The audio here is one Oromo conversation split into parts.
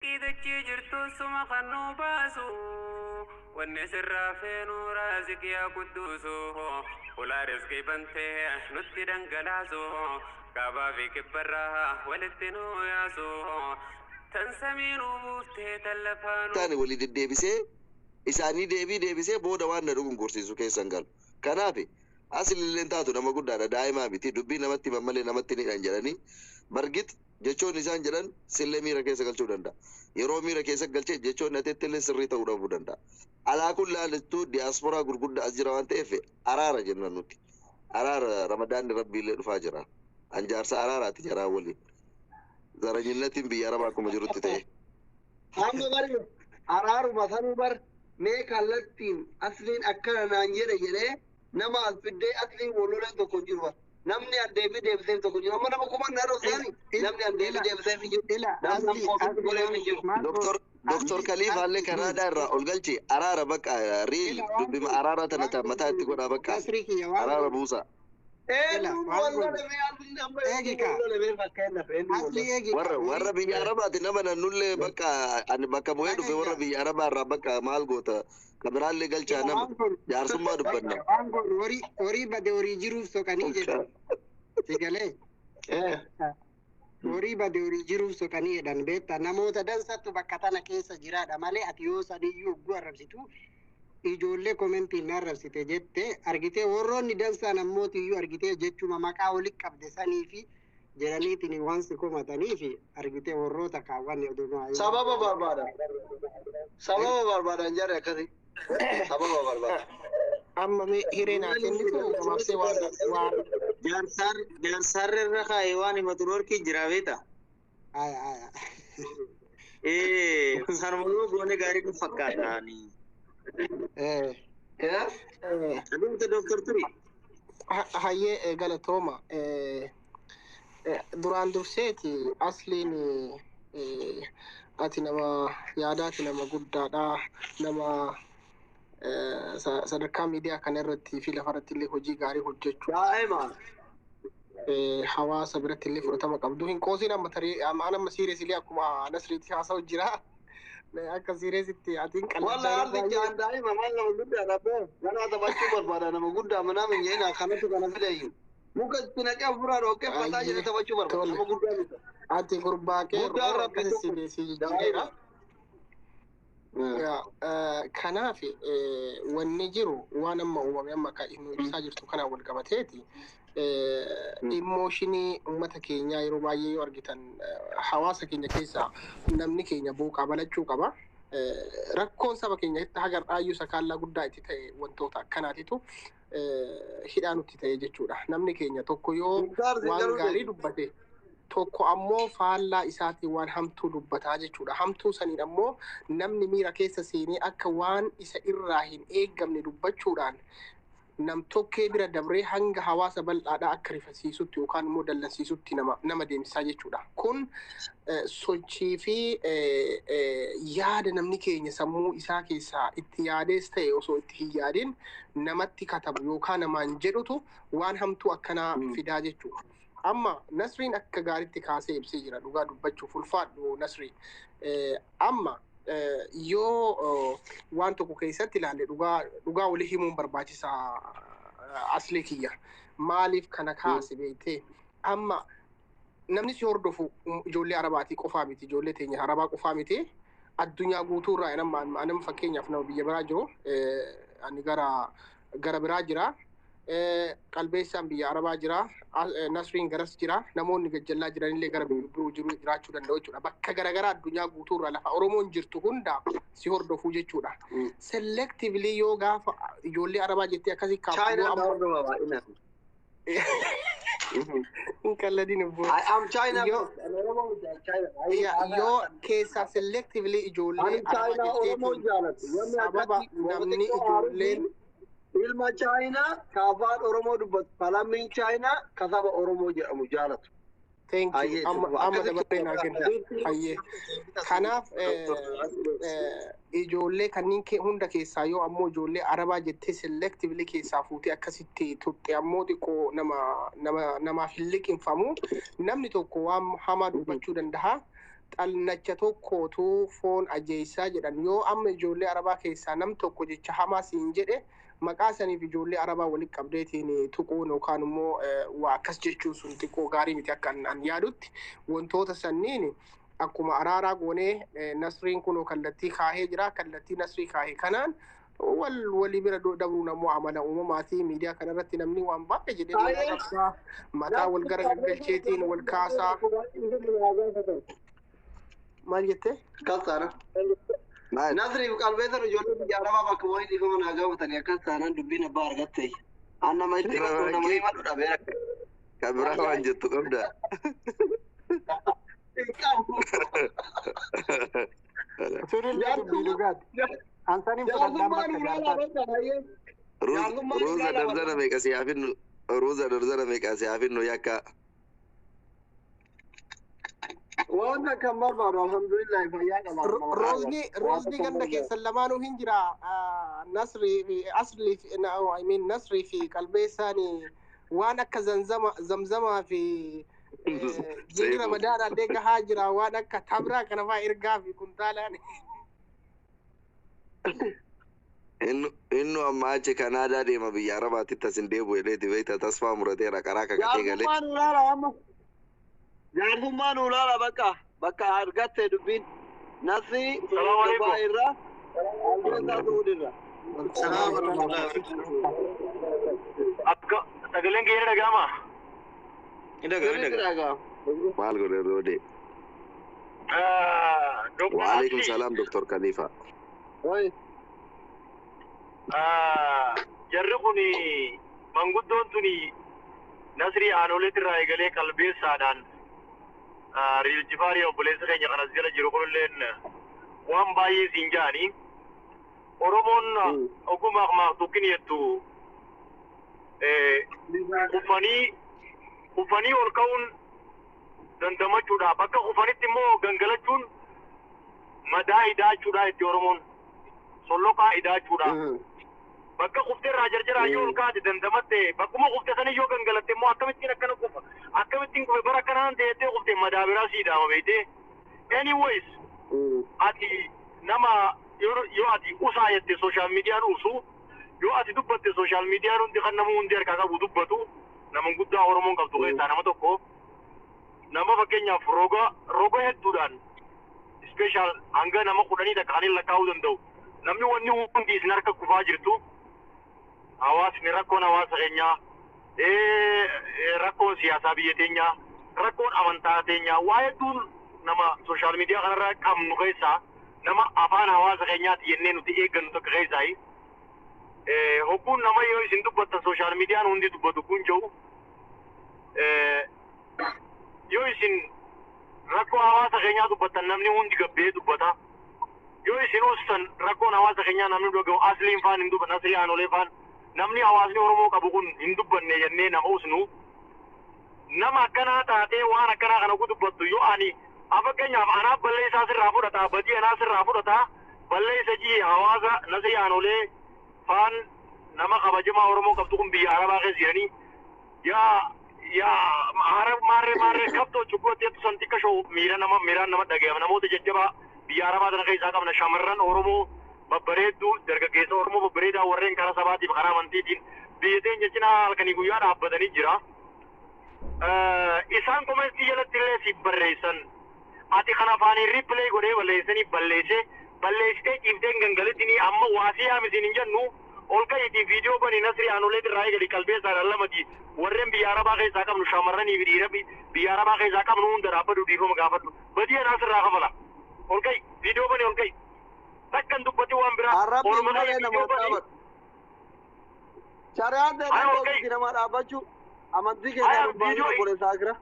Dachii jirtu suma kan nu baasu, wanni sirraa feenu raaziqiyaa qudduusu, ulaa rizqii bantee nutti dhangalaasu, kaabaa fi kibbarraa walitti nu yaasu, tan samii nu buuftee tan lafaa nu Taane walii deddeebisee isaanii deebii deebisee booda waan na dhugungursiisu keessan galu. Kanaaf asililleen taatu nama guddaadha, daa'imaa miti. Dubbii namatti himan malee namatti ni hidhan jedhanii bargit jechoonni isaan jedhan sillee miira keessa galchuu danda'a. Yeroo miira keessa galchee jechoonni ateetti illee sirrii ta'uu dhabuu danda'a. Alaa kun laalattuu diyaasporaa gurguddaa as jira waan ta'eef araara jenna nuti. Araara Ramadaanni rabbiillee dhufaa jira. Anjaarsa araaraati jaraa waliin. Zaranyinnatiin biyya arabaa akkuma jirutti ta'e. Amma bari araaruma sanuu bar mee kallattiin asliin akkana naan jedhe jedhee nama as fiddee asliin wal loleen tokko hin jiru bar. Namni addeebii deebiseef tokko hin jiru. Amma nama kuma na dhofsaani namni addeebii deebiseef hin jiru. Ila Namni asli ofitti godheef hin jiru. Maal Doktor Doktor Khaliifaallee Kanaadaa irraa ol galche. Araara bakka riil Ila waan dubbima kun araara tana waan ta kun mataa itti godhaa bakka Nasrii kiyya waan araara kun buusa. Ila Eenyuun waan wal kun lole mee asliin amma eegi eenyuun ka wal lole mee fakkeenyaaf eenyuun wal asli lole? eegi ka Warra horii biyya arabaati nama nannullee bakka ani bakka bu'ee dhufe warra dhagayya biyya arabaa irraa bakka maal goota kabiraallee galchaa Ila nama waan kun jaarsummaa dubbanna. Waan kun horii bade horii jiruuf soqanii jedhan si galee. Horii bade horii jiruuf soqanii jedhan beekta. Namoota dansattu bakka tana keessa jiraadha malee ati yoo saniyyuu hogguu arrabsitu ijoollee commentiin arrabsite jette argitee, warroonni dansaan ammootiyyuu argitee jechuma maqaa walitti qabde sanii fi jedhaniitiin waan si komatanii fi argitee warroota kaawwan odumaa. Sababa barbaada. Sababa barbaadan jarri akkasi. Sababa barbaada. Amma mee hiree naa kennitu gabaabsee waan Jaarsarri irra kaa'ee waan himatu dhorkii jira beekta. Aya aya. Sanuma yoo goone gaarii nu fakkaata. Adeemsa Dooktar Turi. Hayyee, galatooma. Duraan durseeti asliin ati nama yaadaati, nama guddaadha, nama sadarkaa miidiyaa kana irratti fi lafarratti illee hojii gaarii hojjechuu Daa'ima. Hawaasa biratti illee fudhatama qabdu. Hin qoosiin amma tarii amma amma seriously akkuma Nasriitti haasa'u jira. Akka seriousitti ati hin Walla qalladdaa yeroo ardicha baay'ee. An daa'ima maal nama guddaadha boo. Ganaa taphachuu barbaada nama guddaa manaa min jedhina kanatu kana fide iyyuu. Muka itti naqee ofirraa dhoqqee fataa jedhee Ayyee taphachuu barbaada tole. nama guddaa miti. Ati gurbaa Guddaan qeerroo rabbi akkasi tokko si jijjiireera. daa'ima. Yaa, kanaaf wanni jiru waan amma uumame amma akka nu ibsaa jirtu kanaan wal qabateeti. Emotionii uummata keenyaa yeroo baay'ee yoo argitan hawaasa keenya keessa namni keenya buuqaa balachuu qaba. Rakkoon saba keenya haga har'aayyuu sakaallaa guddaa itti ta'e wantoota akkanaatitu hidhaa nutti ta'e jechuudha. Namni keenya tokko yoo Muktaar si waan garuu gaarii dubbate tokko ammoo faallaa isaatiin waan hamtuu dubbataa jechuudha. Hamtuu saniin ammoo namni miira keessa seenee akka waan isa irraa hin eeggamne dubbachuudhaan nam tokkee bira dabree hanga hawaasa bal'aadhaa akka rifasiisutti yookaan immoo dallansiisutti nama deemsisaa jechuudha. Kun sochii fi yaada namni keenya sammuu isaa keessaa itti yaadees ta'e osoo itti hin yaadin namatti katabu yookaan namaan jedhutu waan hamtuu akkanaa fidaa jechuudha. Amma Nasriin akka gaariitti kaasee ibsee jira, dhugaa dubbachuuf ulfaadhu Nasrii. Amma yoo waan tokko keessatti ilaalle dhugaa dhugaa walii himuun barbaachisaa asli kiyya. Maaliif kana kaase beektee? Amma namni si hordofu ijoollee arabaatii qofaa miti, ijoollee teenya arabaa qofaa miti. Addunyaa guutuurraa nama anam fakkeenyaaf nama biyya biraa jiru, ani gara biraa jira. Qalbeessaan biyya arabaa jira, Nasriin garas jira, namoonni gajjallaa jiranillee gara biroo jiru jiraachuu danda'u jechuudha. Bakka garaagaraa addunyaa guutuurraa lafa Oromoon jirtu hunda si hordofuu jechuudha. Selectively yoo gaafa ijoollee arabaa jettee akkasii kaaftu yoo China amma hordofa baay'inaan. Hin qalladin obbo. I am China. Yoo Oromoo China. yoo keessaa selectively ijoollee Ani arabaa China Oromoo jetteetiin jaalatu. Wanni sababa akkatti namni ijoolleen ilma China ka afaan Oromoo dubbatu, falammiin China ka saba Oromoo jedhamu jaalatu. Thank you. Ayyee, Amma dabaree naa kenna. Hayyee. Kanaaf ijoollee kanneen hunda keessaa yoo ammoo ijoollee arabaa jettee selectively keessaa fuutee akkasitti turte ammoo xiqqoo nama namaaf hin liqinfamu. Namni tokko waan hamaa dubbachuu danda'a. Xalnacha tokkootu foon ajeessaa jedhan. Yoo amma ijoollee arabaa keessaa nam tokko jecha hamaa siin jedhe, maqaa saniif ijoollee arabaa walitti qabdeetiin tuquun yookaan immoo waa akkas jechuun sun xiqqoo gaarii miti. Akka an yaadutti wantoota sanniin akkuma araaraa goonee, Nasriin kun kallattii kaahee jira. Kallattii Nasrii kaahee kanaan wal walii bira dabruun ammoo amala uumamaatii. Miidiyaa kanarratti namni waan baay'ee jedhee wal arrabsaa, mataa wal gara gaggalcheetiin wal kaasaa. Maal jettee? Akkas taana. Maal? Nasriif qalbeessan ijoollee biyya arabaa bakka bu'anii dhiifama naa gaafatanii, akkas taanaan dubbiin abbaa argatte. An nama itti himadhu, nama himadhu dhabeera. Kan biraa waan jettu qabda. Hin qabu. Sunillee dubbii dhugaati. Ansaniin fudhadhaan Jaarsummaan bakka ulaa jaarsaati. laafata baay'ee. Jaarsummaan Ruuza ulaa darzana laafata. meeqa si haafinnu? Ruuza darzana meeqa si haafinnu yakka? Waan akka hin barbaadu, alhamdulillah, fayyaa qaba. Roozni roozni ganda keessan lamaanuu hin jira. Nasrii fi Aslii fi, no, I mean, Nasrii fi qalbeessaan waan akka zanzama zamzamaa fi ji'i Ramadaanaa illee gahaa jira, waan akka tamraa kana fa'aa ergaa fi kuntaalaan. Innu amma achi Kanaadaa deema, biyya Arabaatti tas hin deebi'u jedheeti beekta, tasfaa murateera, karaa kakatee galee. Jaarsummaan ulaala amma. Jaarsummaan ulaala bakka argatte dubbiin. Nasri Salaamu alaikum. Dubai irraa, qalbeessaa Suud irraa. Salaam warahmatullahi wabarakatuh. Akka sagaleen keenya dhaga'ama. Ni dhaga'ama, ni Sirriitti dhaga'ama. dhaga'ama. Maal godhe roode? Dr. Waalaikum Asli, salaam, Dr. Khalifa. Oi. Jarri kun manguddoon tuni Nasrii aanoleet irraa eegalee qalbeessaadhaan Riiljifaarii obboleessa keenya kanas jala jiru kunilleen waan baay'ee siin ja'anii Oromoon ogummaa maaqtukin jettu, kufanii ol ka'uun dandamachuudha. Bakka kufanitti immoo gangalachuun madaa idaachuudha itti Oromoon. Solloqaa idaachuudha. Bakka kuftee irraa jarjaraa yoo ol kaate dandamatte, bakkuma kufte sana yoo gangalatte immoo akkamittiin akkana kufa, akkamittiin kufe, bara akkanaan ta'ettee kufte, madaa biraa sii dhaama beeytee. Anyways, ati nama yoo ati usaa jette social miidiyaan usu, yoo ati dubbatte social miidiyaan hundi kan nama hundi harkaa qabu dubbatu, nama guddaa Oromoon qabdu keessaa nama tokko, nama fakkeenyaaf roga hedduudhaan special hanga nama 10 takka kan lakkaa'uu danda'u. Namni wanni hundi isin harka kufaa jirtu, hawaasni, rakkoon hawaasa keenyaa, rakkoon siyaasaa biyya teenyaa, rakkoon amantaa teenyaa, waa hedduun nama social media kanarraa qabnu keessaa nama afaan hawaasa keenyaati jennee nuti eeggannu tokko keessaayi. Hogguun nama yoo isin dubbattan social miidiyaan hundi dubbatu kun jiru, yoo isin rakkoo hawaasa keenyaa dubbattan namni hundi gabbee dubbata. Yoo isin ustan rakkoon hawaasa keenyaa namni dhagahu, Asliin faan hin dubbanne, Asrii aanolee faan namni hawaasni Oromoo qabu kun hin dubbanne jennee nama usnu. Nama akkanaa taatee waan akkanaa kana ku dubbattu, yoo ani fakkeenyaaf anaaf balleessaa sirraa fudhata, badii anaa sirraa fudhata, balleessa jii hawaasa Nasrii aanolee faan nama kabajamaa Oromoo qabdu kun biyya Arabaa keessa jiranii yaa yaa maarree maarree maarree kabtoo cubbootti jettu san xiqqashoo miira nama miiraan nama dhagayama. Namoota jajjabaa biyya Arabaa tana keessaa qabna, shamarran Oromoo babbareedduu, dargaggeessa Oromoo babbareedaa, warreen karaa sabaatiif karaa amantiitiin biyya teenya cinaa halkanii guyyaa dhaabbatanii jira. Isaan commentii jalatti illee si barreessan. Ati kan afaaniin reply godhee balleessanii balleessee balleessitee ciiftee gangalitini amma waasii yaamisiin hin jennu. Ol ka'iitii viidiyoo banii, Nasrii aanolee irraa eegali qalbeessaadhaan lamati warreen biyya Arabaa keessaa qabnu, shamarranii fi dhiira biyya Arabaa keessaa qabnu hunda dhaabbadhu, dhiifama gaafadhu. Badii anaa sirraa kafala. Ol ka'i, viidiyoo banii, ol ka'i. Takkan dubbati waan biraa. Arrabni Oluma ka'i, malee viidiyoo namaa banii. dhaabatu. Shari'aan Aya, ol ka'i. ta'e namaa dhaabbachuu amantii keessaa Aya, dubbaanii viidiyoo obboleessa akira.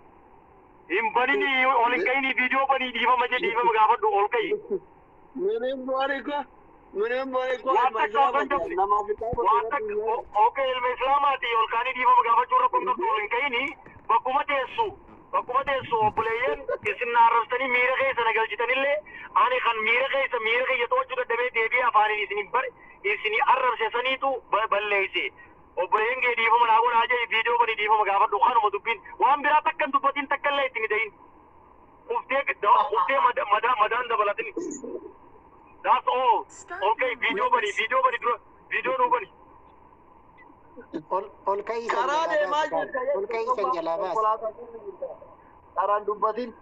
Hin banini, ol hin ka'ini, viidiyoo banii, dhiifama jee, dhiifama gaafadhu, ol ka'i. Minin boori ko minin boori ko Waan ilma takka osoo hin islaamaati jabne. namaaf hin Waan takka okay, ilma islaamaati, ol kaanii dhiifama gaafachuu rakkoon qabdu, ol hin ka'ini, bakkuma teessu obboleeyyan isin na arrabsanii miira keessa na galchitanillee, ani kan miira keessa miira keessa to'achuu dadhabee deebi'ee afaaniin isin bare isin arrabse saniitu balleeyse. Obboleeyyan kee dhiifama naa godhaa jee, viidiyoo banii dhiifama gaafadhu, kanuma dubbiin, waan biraa takka hin dubbatin, takka illee ittiin hin dahin. Kuftee kuftee madaa madaan dabalatin. That's all. Okay, viidiyoo bani, viidiyoo bani dura, viidiyoo nuu bani. Ol ka'ii san Karaa jalaa deemaa baasi kaale. jirta Ol ka'ii san jalaa baasi. konkolaataa keessa jirta. Karaan dubbatin.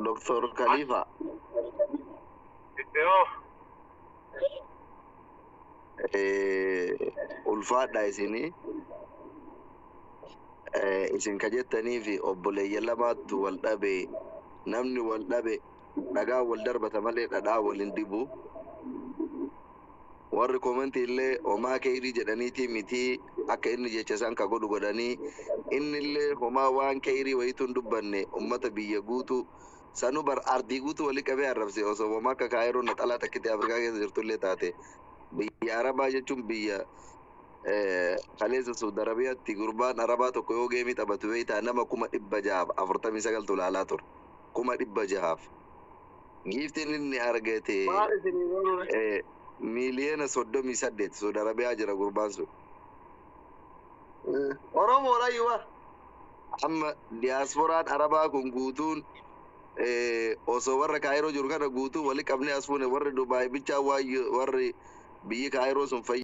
Doktor Khalifa. Yoo. Ulfaadha isinii. Isin ka jettanii fi obboleeyyan lamaattu wal dhabe, namni wal dhabe dhagaa wal darbata malee dhadhaa wal hin dibu. Warri komentii illee homaa keeyrii jedhaniitii mitii, akka inni jecha isaan ka godhu godhanii, inni illee homaa waan keeyrii wayitu hin dubbanne. Ummata biyya guutuu sanu bar ardii guutuu walii qabee arrabse. Osoo homaa akka Kaayiroo naxalaa takkitti Afrikaa keessa jirtu illee taate, biyya Arabaa jechuun biyya kaleessa Saudi Arabiyaatti gurbaan Arabaa tokko yoo geemii taphatu beektaa, nama 649,000 ilaalaa ture. 600,000. Giiftiin inni argate Maal isinii godhu? 38 miliyoona Saudi Arabiyaa jira gurbaan sun. Oromoodha iyyuu. Amma diyaaspooraan Arabaa kun guutuun osoo warra Kaayiroo jiru kana guutuu walii qabnee as fuune, warri Dubaay bichaa, warri biyyi Kaayiroo sun fayyaa.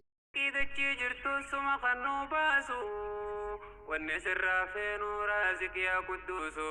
Dachii jirtu suma kan nu baasu. Wanni sirraa feenu raaziqiyaa qudduusu.